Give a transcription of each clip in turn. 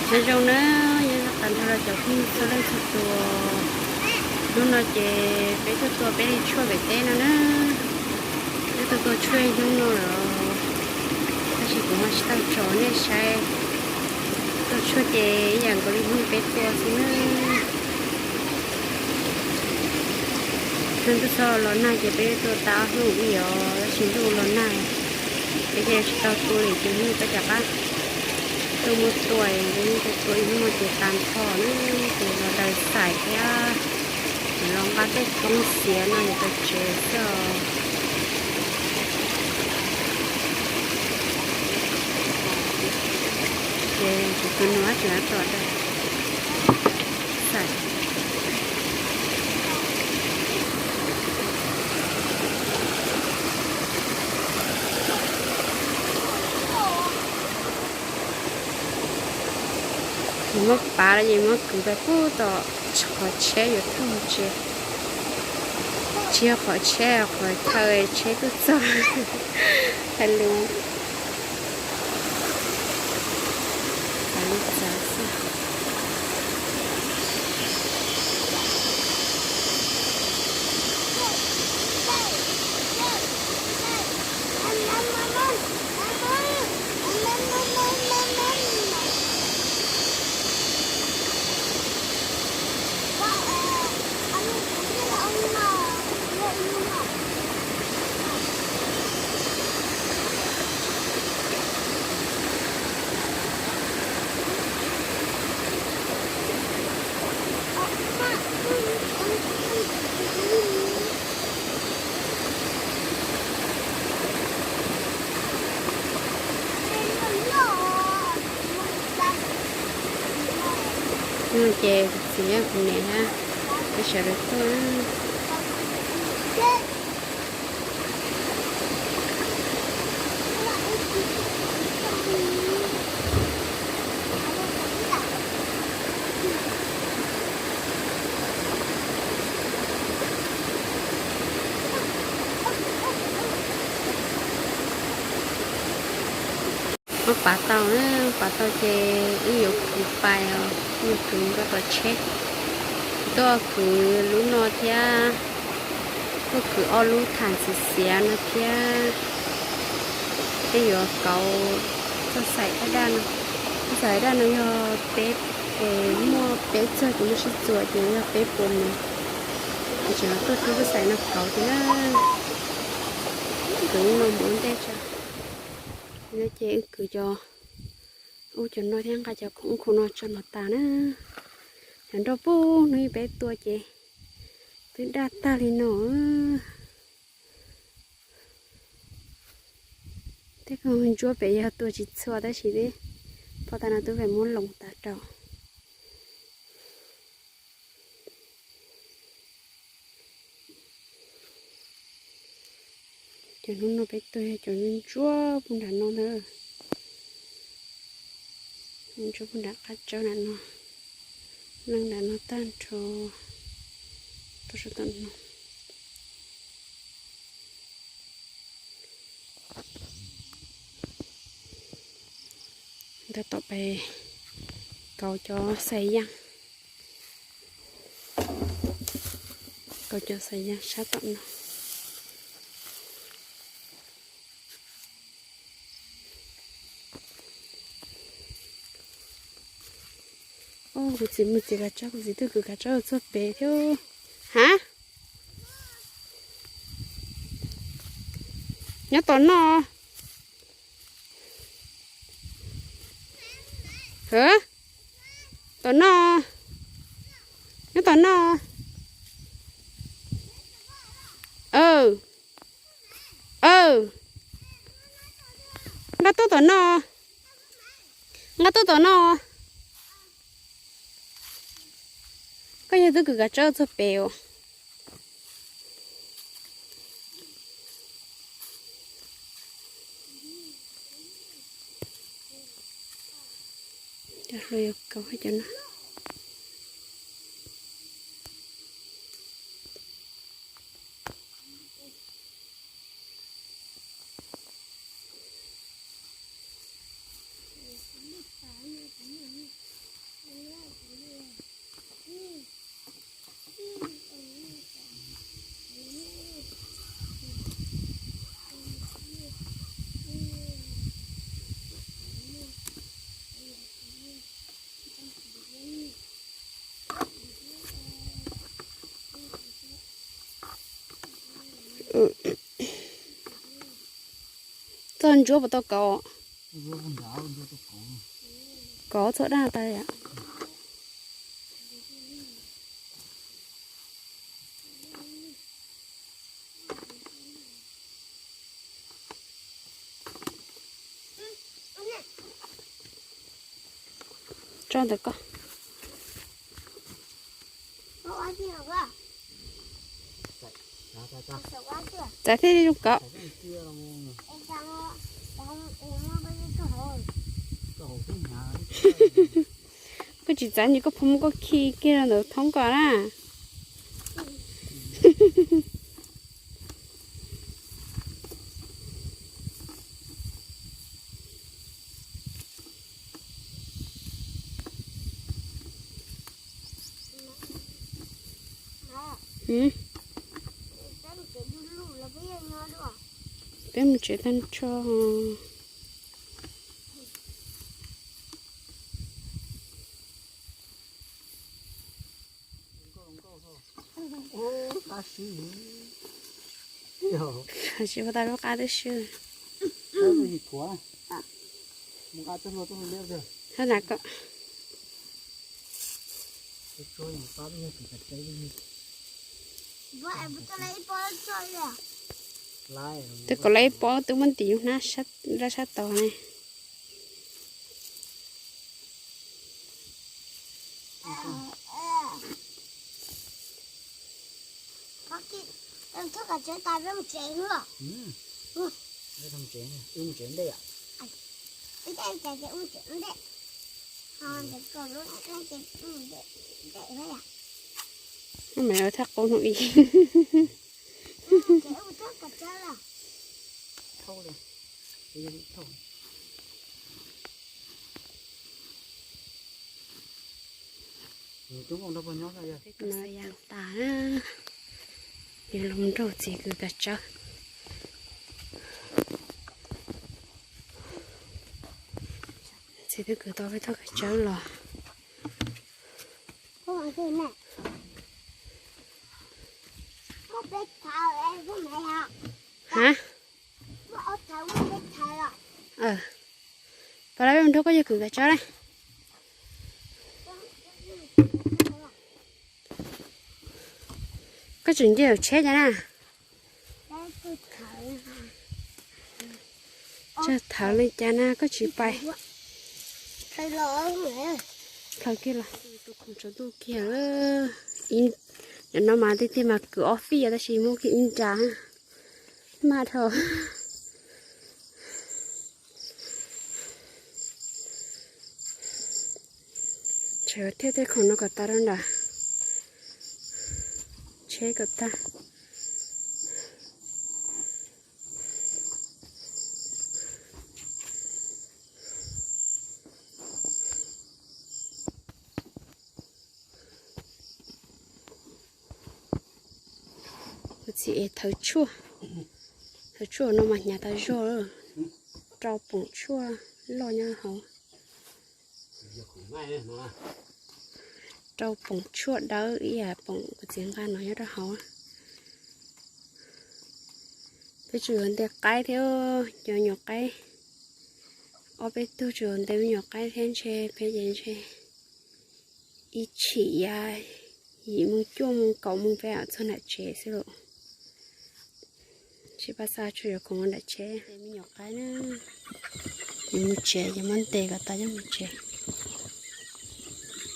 Nyob zoo na, nyob zoo tag nrho rau cov phooj ywg txhua leej txhua tus. Hnub no ces peb tuaj tua peb li tshuaj pem teb no na. Peb tuaj tua tshuaj hnub no los, tab sis kuv ho tsis tau tso nej saib. Tua tshuaj ces ib yam nkaus li hnub peb tua xwb na. Hnub twb txog los nag ces peb tua tau ob hnub ib os, tab sis ntuj los nag peb ces tsis tau tua li ces hnub peb rov qab tuaj muab tua, tua tua ib hnub no ces tag nrho na, ces los daws xaim thiab los nqa tej thoob xiav no yuav tau tsev xwb os. Ces kuv tus nus tseem tom daws xaim. Muab pav los ces muab kwv pais pub tom qhov tsheb yuav thauj tsev. Tsis yog qhov tsheb, qhov chaw tsheb tuaj txog. Hais lus, hais lus txav xwb. Ces kuv txiv kuv niam thiab peb sawv daws tuaj. Muab pav tau, pav tau ces wb yuav kwv pais os, wb yuav kwv rau tom tsheb. Tuaj kwv lub no thiab, tuaj kwv ob lub tham xiv xiav no thiab. Peb yuav kauv txoj xaim daj daj no. Txoj xaim daj daj no yog peb, muaj peb txoj ces muaj sib txuas ces yog peb puas mus. Ces tseem los tuaj rub txoj xaim no kauv thiab na. Kwv no mus ua ntej tso. No ces wb kwv cov, ub cov no thiab nqa cov khoom ub khoom no tso no tas na. Cov nroj puag hnub ib peb tua ces twb daj tag li no. Tej khoom ntsuab pem yog tua tsis txhua tab sis pov tas no twb pem muab loos tas rau. Cov hnub no peb tua yog cov ntsuab puag nram no ntag. Ntsuab puag nram qab tsawb nram no, leej nram no tag nrho rau sab tom no. Ntawm tom pem kauv cov xais yaaj, kauv cov xais yaaj sab tom no. Kuv txiv mus txiav kav tsawb, kuv txiv twb kwv kav tsawb txog pem thiab. Ha? Nyob tom no. Tom no. Nyob tom no. Aw, nqa tuaj tom no. Nqa tuaj tom no. Koj yog twb kwv kav tsawb txog pem os. Cov hluas yuav kauv cov no. Tau ntsuab puas tau kauv? Kauv txog daj tas yom. Tso ntawm ko. Txav thiaj li zoo kauv. Koj tsis txav ces koj pheej muab koj khi kiag rau ntawm thoob ko na. Peb mus tsev tag nrho. Tsis ua tau lub qab twb swb. Hab na ko. Twb kom lawv ib pob twb muab ntim yus hnab laj sab tod ne. Maiv thaj qub hnub ib. Peb no yas tas na, yog lug nrug txiv kws kav tsawb. Txiv twb kws tau peb tug kav tsawb los. Ha, pab lab nrug koj yog kws kav tsawb na. Koj tseem nce tsheb cas na? Tsa thawv li cas na koj tsis pais? Plhaw kiag los. Tus khoom tsaus ntuj kiag. Nim no mas tiag tiag mas kwv ob fij tab sis muab kiag ib nra. Maj dhau. Tseem thiaj tej khoom no kom tas rau nram tsheb kom tag. Kuv txiv es thawv tshuaj, thawv tshuaj no mas hnyav tas zog, rau poom tshuaj loj nyob hauv, rau poom tshuaj dawb ib yam poom kuv txiv nqa no nyob rau hauv. Peb tsuas yuav nte qaib thiab, cov nyuam qaib, ob peb tug tsuas yuav nte me nyuam qaib thiab ntshe peb ces ntshe ib chim yav yim moos cuaj moos kaum moos peb mam txog nram tsev xwb lauj. Tsis pab xa tsuas yuav khoom nram tsheb. Me nyuam qaib na, yuav mus tsev ces muab ntes kom tau coj mus tsev.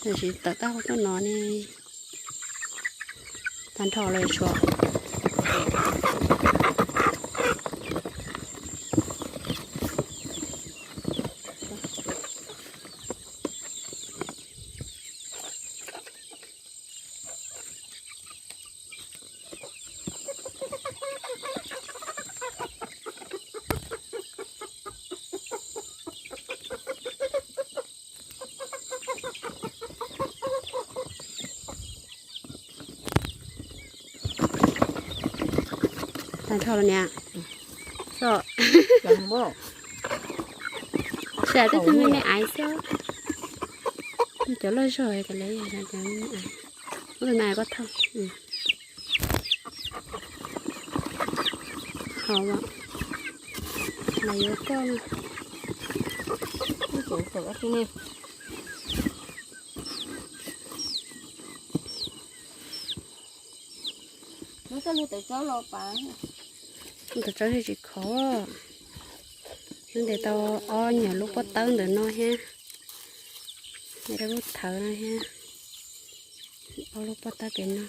Tam sim tawm tab hau tuaj no ne, tag nrho lawm tshuav. Tag nrho los niam. Sab twb tug me me aiv xwb. Cov loj zog tas li, cov me me aiv. Ub, tus me aiv koj thauj. Hauv. Mas yuav koj, ub, tau tau ob tug ne. Muab txoj lub tawv tsob los pas. Lub tawv tsob tsis khov. Lub ntawd tau ob nyuag lub pob tawb ntawm no thiab. Lub thawv no thiab. Ob lub pob tawb pem no.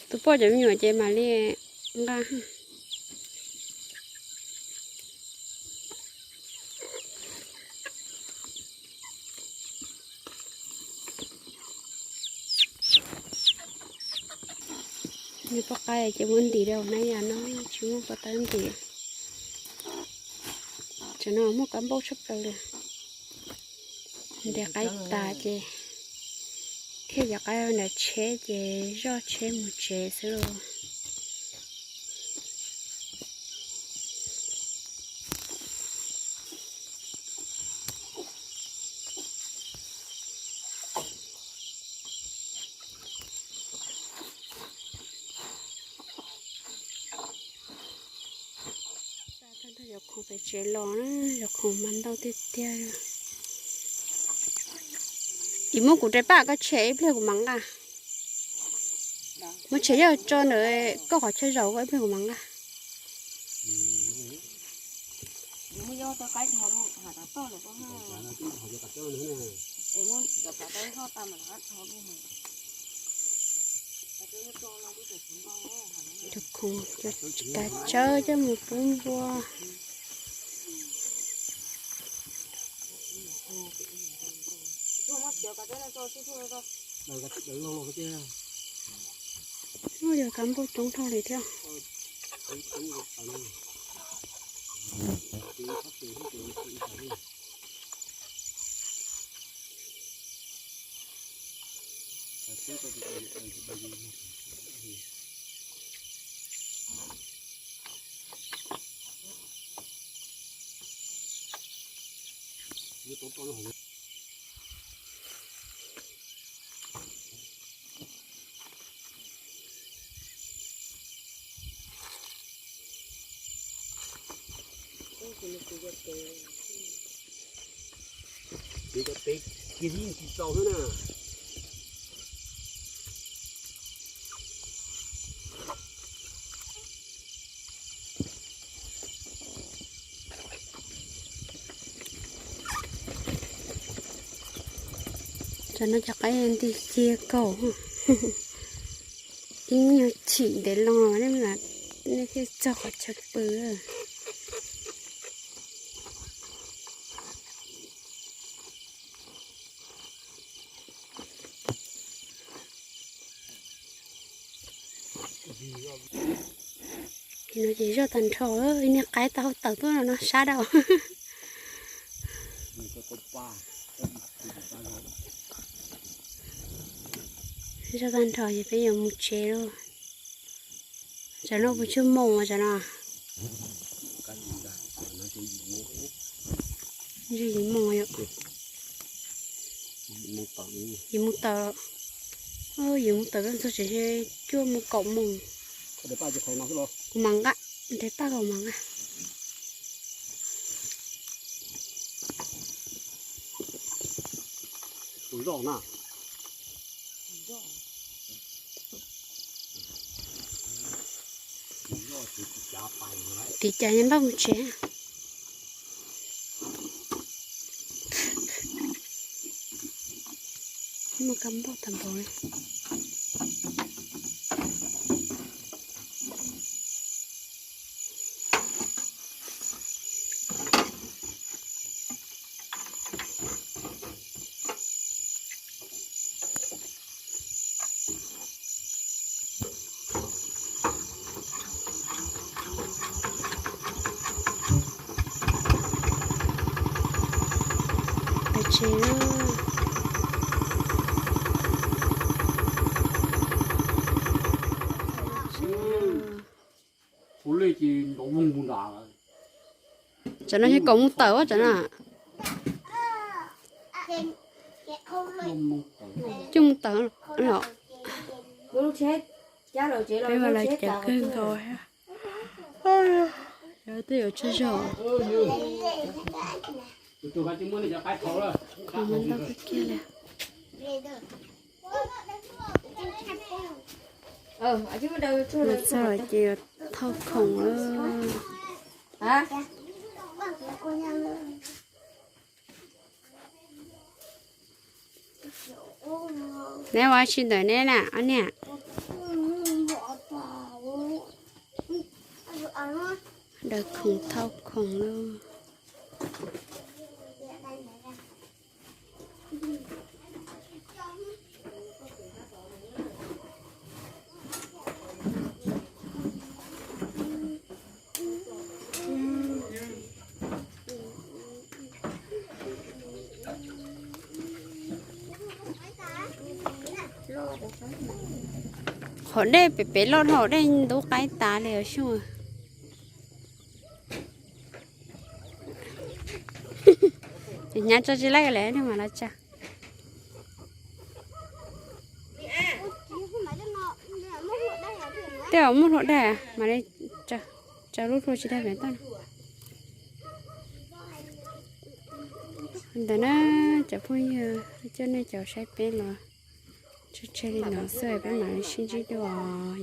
Tus poj cov me nyuam ces mam li nqa. Nws poj qaib ces muab ntim rau na yom no, tsis muaj pob tawb ntim. Tam no muaj kab npauj tshaj plaws li. Ntim qaib tas ces thiaj cov qaib nram tsheb ces zoj tsheb mus tsev xwb lauj. Cov khoom pem tsev los na, cov khoom mas ntau tiag tiag. Ib muab kuv rais paj koj tshem ib pliag kuv mam nqa. Muab tshem yog tso ntawm koj qhov chaw zaum ib pliag kuv mam nqa. Cov khoom, cov kav tsawb coj mus pub npua. Ua yog kab npauj coob dhau li thiab. Ces cov pem kiag yeej tsis txaus xwb na. Cov no cov qaib nti cia kaum, ib nyuag chim ntev loo nej thiaj txog qhov chaw pw. No ces zoj tag nrho, niag qaib tau tawm tuaj no sab dau. Zoj tag nrho ces peb yuav mus tsev lauj. Tsam no puas tsawg moos tsam no? Tsawg yim moos yom? Yim mus tawm, yim mus tawm, txog tsev cuaj moos kaum moos. Kuv mam nqa, nres paj kuv mam nqa. Tiv cas yog npaj mus tsev. Muaj kab npauj tag npaum li. Peb tsev. Tsam no yog kaum moos tawm tsam no. Coj mus tawm los? Peb mas los cas kawg nkaus thiab. Yog tej yuav tsaug zog. Khoom mas ntau kawg kiag li. Mus txog ces yuav thauj khoom lawm. Neb ua tsi ntawm neb na ob niam? Daws khoom thauj khoom lauj. Qhov dej pem pem loj dhau, dej ntub qaib tas li os xyoo. Ces hnyav tso tsis laij li, mam los tso. Tej zaum muaj hlua daj, mam li tso lub hlua tsis daj pem toj. Ntawd na, cov phooj ywg, coj nej caum saib peb los tso tseg li no xwb, peb mam li sib ntsib dua,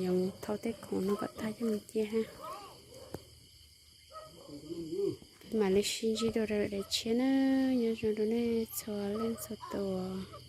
yuav mus thauj tej khoom no kom tag coj mus cia hab. Peb mam li sib ntsib dua rau lwm daim tshiab na, nyob zoo rau nej txhua leej txhua tus.